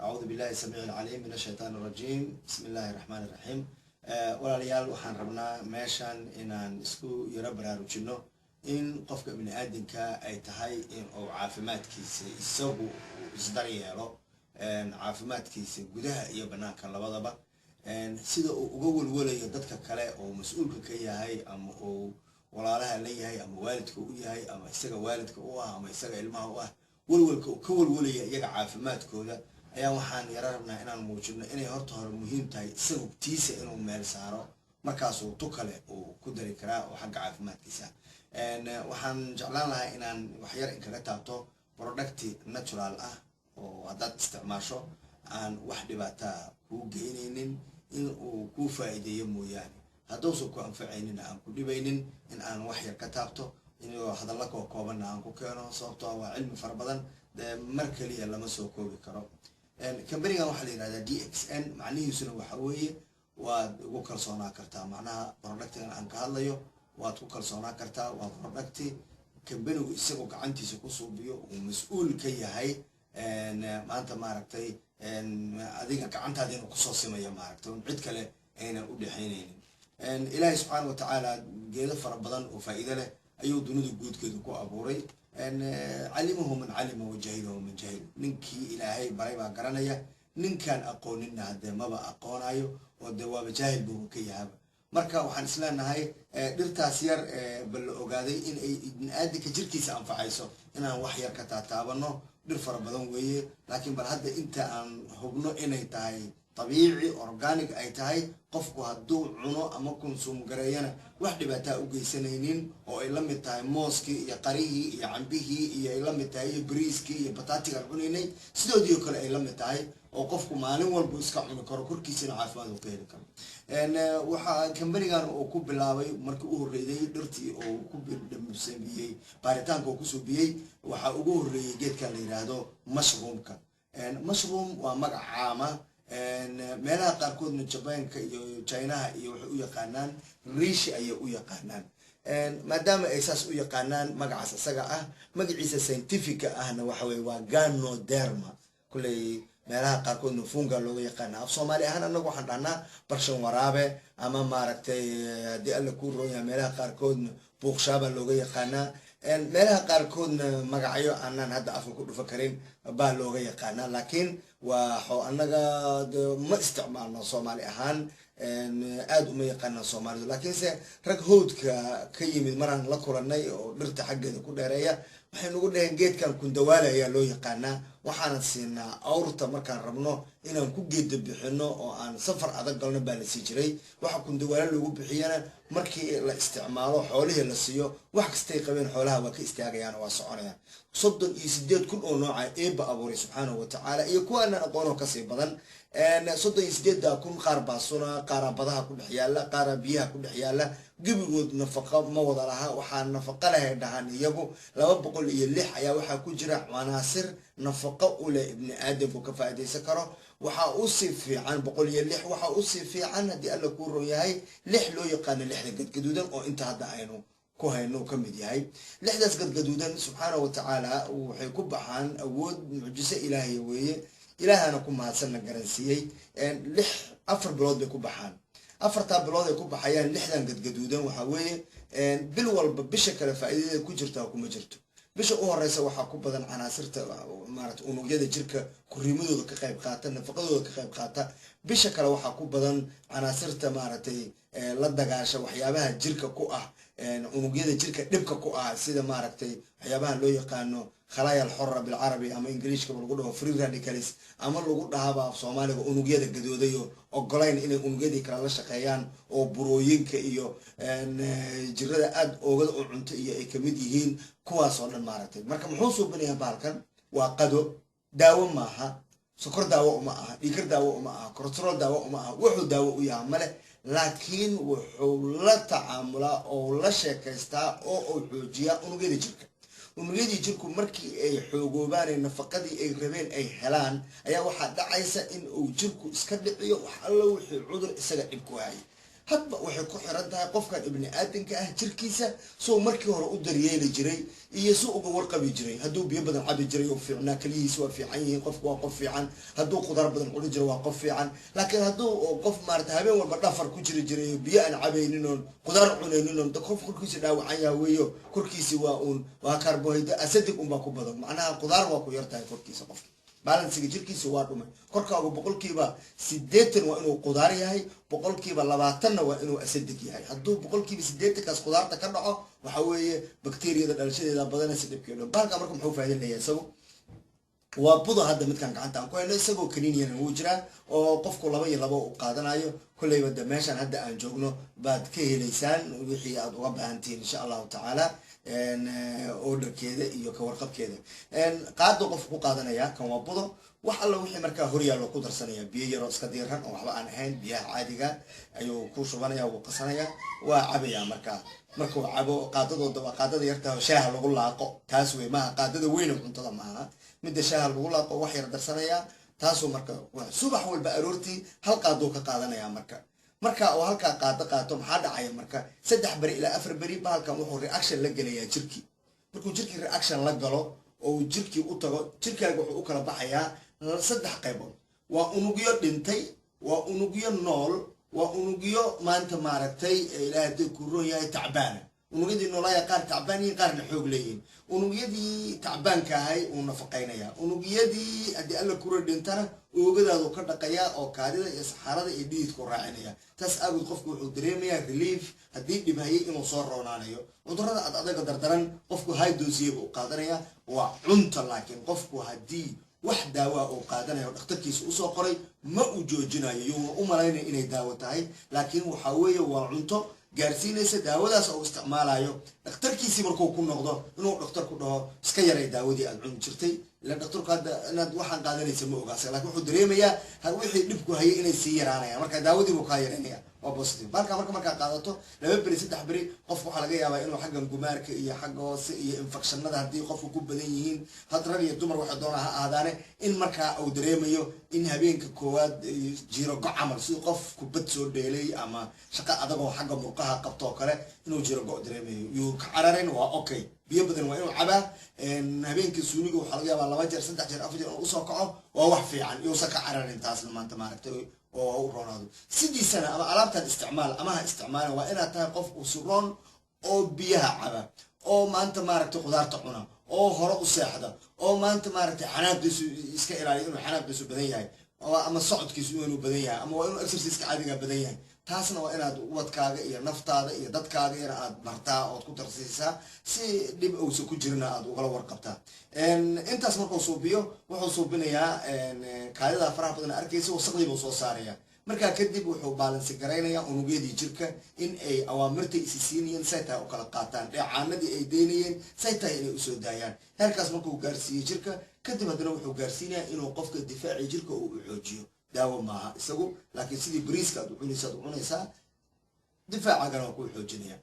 Acuudu billahi samiici alcaliim min ashaytaan arajiim. Bismi illaahi raxmaani raxiim. Walaalayaal, waxaan rabnaa meeshan inaan isku yaro baraarujino in qofka ibni aadamka ay tahay in uu caafimaadkiisa isagu uu isdaryeelo, caafimaadkiisa gudaha iyo banaanka labadaba. Sida uu uga welwelayo dadka kale oo mas-uulka ka yahay, ama uu walaalaha la yahay, ama waalidka u yahay, ama isaga waalidka u ah, ama isaga ilmaha u ah, welwelka uu ka welwelaya iyaga caafimaadkooda, ayaa waxaan yaro rabnaa inaan muujino inay horta hore muhiim tahay isagu tiisa inuu meel saaro, markaasuu tu kale uu ku dari karaa oo xagga caafimaadkiisa. Waxaan jeclaan lahaa inaan waxyar inkaga taabto product natural ah oo haddaad isticmaasho aan wax dhibaataa kuu geynaynin, in uu kuu faa'iideeyo mooyaane, hadduusan ku anfacaynina aan ku dhibaynin, in aan wax yar ka taabto, inuu hadalla koo koobanna aan ku keeno, sababtoo ah waa cilmi fara badan, dee mar keliya lama soo koobi karo. Kambanigan waxaa la yihahdaa DXN. Macnihiisuna waxa weeye waad ugu kalsoonaa kartaa. Macnaha productigan aan ka hadlayo waad ku kalsoonaa kartaa. Waa product kambanigu isagoo gacantiisa ku suubiyo, uu mas-uul ka yahay. Maanta, maaragtay, adiga gacantaada inuu kusoo simayo, maaragtay, un cid kale aynan u dhexaynaynin. Ilaahay subxaana wa tacaala geedo fara badan oo faa'iido leh ayuu dunida guudkeeda ku abuuray. Calimahu man calima wa jahilahu man jahil. Ninkii Ilaahay baray baa garanaya, ninkaan aqooninna haddee maba aqoonayo, oo dee waaba jaahil buuba ka yahaba. Marka waxaan isleenahay dhirtaas yar bal la ogaaday in ay ibni-aadinka jirkiisa anfacayso inaan wax yar ka taataabano. Dhir fara badan weeye, laakiin bal hadda inta aan hubno inay tahay dabiici, organic ay tahay, qofku hadduu cuno ama consume gareeyana wax dhibaataa u geysanaynin, oo ay la mid tahay mooskii iyo qarihii iyo cambihii iyo ay la mid tahay iyo bariiskii iyo bataatigaan cunaynay, sidoodii oo kale ay la mid tahay, oo qofku maalin walba iska cuni karo, korkiisana caafimaad uu ka heli karo. Waxaa kambanigan uu ku bilaabay markii u horreeyay dhirtii uu ku sameeyey baaritaanka uu ku suubiyey, waxaa ugu horreeyey geedkan la yidhaahdo mushroomka. Mushroom waa magac caama. Meelaha qaarkoodna, Jabaanka iyo Chinaha iyo, waxay u yaqaanaan reishi ayay u yaqaanaan. Maadaama ay saas u yaqaanaan magacaas isaga ah, magaciisa scientifica ahna waxa weye waa Ganoderma. Kulley meelaha qaarkoodna funga looga yaqaana. Af Soomaali ahaan anagu waxaan dhahnaa barshan waraabe, ama, maaragtay, haddii Alla kuu roon yahay, meelaha qaarkoodna buuqshaaba looga yaqaanaa, meelaha qaarkoodna magacyo aanaan hadda afka ku dhufa karin baa looga yaqaanaa. Laakiin waxo annaga ma isticmaalno Soomaali ahaan, aada uma yaqaanaan Soomaalidu. Laakiinse rag howdka ka yimid maraan la kulanay oo dhirta xaggeeda ku dheereeya, waxay nagu dhaheen geedkan kundawaale ayaa loo yaqaanaa, waxaanan siinaa awrta markaan rabno inaan ku geeda bixino oo aan safar adag galno baa la sii jiray. Waxa kundawaale loogu bixiyana, markii la isticmaalo, xoolihii la siiyo, wax kastay qabeen xoolaha waa ka istaagayaan oo waa soconayaan. 38,000 oo nooca Eeba abuuray subxaanahu watacaala iyo kuwa aanan aqoonoo kasii badan. 38,000 qaar baa suna, qaaraa badaha ku dhex yaalla, qaaraa biyaha ku dhex yaalla. Gebigood nafaqo ma wada laha. Waxaa nafaqo lehay dhahaan iyagu 206 ayaa waxaa ku jira canaasir nafaqo u leh, ibni aadamku ka faa'iidaysan karo. Waxaa usii fiican 106, waxaa usii fiican, haddii Alla kuu roon yahay, lix loo yaqaano lixda gadgaduudan, oo inta hadda aynu ku hayno ka mid yahay. Lixdaas gadgaduudan, subxaana wa tacaala, waxay ku baxaan awood mucjiso Ilaahay weeye, Ilaahana ku mahadsanna garansiiyey. Lix, 4 bilood bay ku baxaan. Afartaa bilood ay ku baxayaan lixdan gadgaduudan waxaa weeye bil walba bisha kale faa'iidada ku jirtaa kuma jirto. Bisha u horeysa waxaa ku badan canaasirta, maarata, unugyada jirka kuriimadooda ka qayb qaata, nafaqadooda ka qayb qaata. Bisha kale waxaa ku badan canaasirta, maaragtay, la dagaasha waxyaabaha jirka ku ah, unugyada jirka dhibka ku ah, sida, maaragtay, waxyaabaha loo yaqaano khalaaya alxora bilcarabi, ama Ingiliishkaba lagu dhaho free radicals, ama lagu dhahaba af Soomaaliga unugyada gadooday oo ogolayn inay unugyadii kale la shaqeeyaan, oo burooyinka iyo jirada aada oogada u cunto iyo ay kamid yihiin kuwaas oo dhan, maaragtay. Marka muxuu suubinayaa bahalkan? Waa qado, daawo maaha. Sokor daawo uma aha, dhiikar daawo uma aha, cholesterol daawo uma aha, wuxuu daawo u yaha male. Laakiin wuxuu la tacaamulaa oo la sheekaystaa oo uu xoojiyaa unugyada jirka. Unugyadii jirku markii ay xoogoobaan ee nafaqadii ay rabeen ay helaan, ayaa waxaa dhacaysa in uu jirku iska dhiciyo wax allo wixii cudur isaga dhib ku hayay. Hadba waxay ku xiran tahay qofkan ibni aadamka ah jirkiisa, suu markii hore u daryeeli jiray iyo suu uga warqabi jiray. Hadduu biyo badan cabi jiray oo fiicnaa, keliyihiisa waa fiican yihiin, qofku waa qof fiican. Hadduu qudaar badan cuni jiray, waa qof fiican. Laakiin hadduu qof maarata habeen walba dhafar ku jiri jiray, biyo aan cabaynin oon qudaar cunaynin oon, qof korkiisa dhaawacan yaha weeyo. Korkiisi waa uun waa carbohydrate acidic unbaa ku badan, macnaha qudaar waa ku yar tahay korkiisa. Qofki balance-iga jirkiisa waa dhumay. Korkaagu 80% waa inuu qudaar yahay, 20%-na waa inuu acidic yahay. Hadduu 80%-kaas qudaarta ka dhaco, waxa weeye bacteriyada dhalashadeeda badanaysa, dhibkeedo baalka. Marka muxuu faa'iida leeyahay isagu? Waa budo. Hadda midkan gacanta aan ku hayno, isagoo kaniniyan wuu jiraa oo qofku laba iyo laba u qaadanayo. Kolleyba de meeshan hadda aan joogno baad ka helaysaan wixii aad uga baahantihiin, insha Allahu tacaala, order-keeda iyo kawarqabkeeda. Qaado qofku ku qaadanaya kan waa budo. Wax alla wixii markaa horyaallo ku darsanaya, biyo yaroo iska diiran oo waxba aan ahayn, biyaha caadiga ayuu ku shubanaya, wuu qasanaya, waa cabaya. Markaa markuu cabo qaadadooda, waa qaadada yartaa shaaha lagu laaqo, taas wey, maaha qaadada weyne cuntada maaha, midda shaaha lagu laaqo wax yar darsanaya. Taasuu marka subax walba aroortii hal qaaduu ka qaadanaya. Marka uu halkaa qaado qaato, maxaa dhacaya? Marka 3 beri ilaa 4 beri bahalkan wuxuu reaction la gelayaa jirkii. Markuu jirkii reaction la galo oo uu jirkii u tago, jirkaaga wuxuu u kala baxayaa saddex qaybood: waa unugyo dhintay, waa unugyo nool, waa unugyo maanta maaragtay Ilaah haddii kuu roon yahay tacbaana. Unugyadii noolaaya qaar tacbaan yihiin, qaarna xoog leeyihiin. Unugyadii tacbaanka ahay uu nafaqaynayaa. Unugyadii haddii Alla kura dhintana oogadaadu ka dhaqayaa oo kaadida iyo saxaarada iyo dhididku raacinaya. Taas aagood qofku wuxuu dareemayaa relief, haddii dhibhayay inuu soo roonaanayo. Cudurrada ad adaga dardaran qofku high dose-yaba u qaadanaya, waa cunta. Laakiin qofku haddii wax daawaa uu qaadanayo dhakhtarkiisa usoo qoray, ma uu joojinayo, yuuna u malaynaya inay daawo tahay. Laakiin waxaa weeye waa cunto gaarsiinaysa daawadaas oo isticmaalayo. Dhakhtarkiisii markuu ku noqdo, inuu dhakhtarku dhaho iska yaray daawadii aad cuni jirtay, ila dhakhtarku hadda inaad waxaan qaadanaysa ma ogaasa, lakin wuxuu dareemayaa wixii dhibku hayay inay sii yaraanayaan. Marka daawadii buu kaa yaraynaya, waa positive balka. Marka markaa qaadato 2 beri, 3 beri, qofku waxaa laga yaabaa inuu xaggan gumaarka iyo xagga hoose iyo infection-ada haddii qofku ku badan yihiin, had rag iyo dumar waxay doonaa ha ahaadaane, in markaa uu dareemayo in habeenka koowaad jiro go camal, sidii qof kubad soo dheelay ama shaqo adagoo xagga murqaha qabto oo kale inuu jiro go dareemayo. Yuu ka cararin, waa okay. Biyo badan waa inuu cabaa. Habeenkii suuliga waxaa laga yaabaa 2 jeer, 3 jeer, 4 jeer inuu usoo kaco, waa wax fiican. Yuusan ka cararin taasna maanta maaragtay oo u roonaado sidiisana. Ama alaabtan isticmaal ama ha isticmaalin, waa inaad tahay qof usuroon oo biyaha caba oo maanta maaragtay qudaarta cuna oo hore u seexda oo maanta maaragtay xanaaqiisu iska ilaaliyo, inuu xanaaqiisu badan yahay ama socodkiisu inuu badan yahay ama waa inuu exercise-ka caadiga badan yahay. Taasna waa inaad ubadkaaga iyo naftaada iyo dadkaaga ina aad bartaa ood ku tarsiisaa, si dhib uusa ku jirina aad ugala warqabtaa. Intaas markuu suubiyo, wuxuu suubinayaa kaadida faraha badan arkaysa, wasaqdii buu soo saaraya. Markaa kadib wuxuu balance garaynayaa unugyadii jirka in ay awaamirtay isi siinayeen say tahay u kala qaataan, dheecaanadii ay daynayeen say tahay inay usoo daayaan. Heerkaas markuu gaarsiiyey jirka kadib, haddana wuxuu gaarsiinayaa inuu qofka difaacii jirka uu u xoojiyo. Daawo maaha isagu, laakiin sidii bariiska aad u cunaysa aad u cunaysaa, difaacagana waa kuu xoojinaya.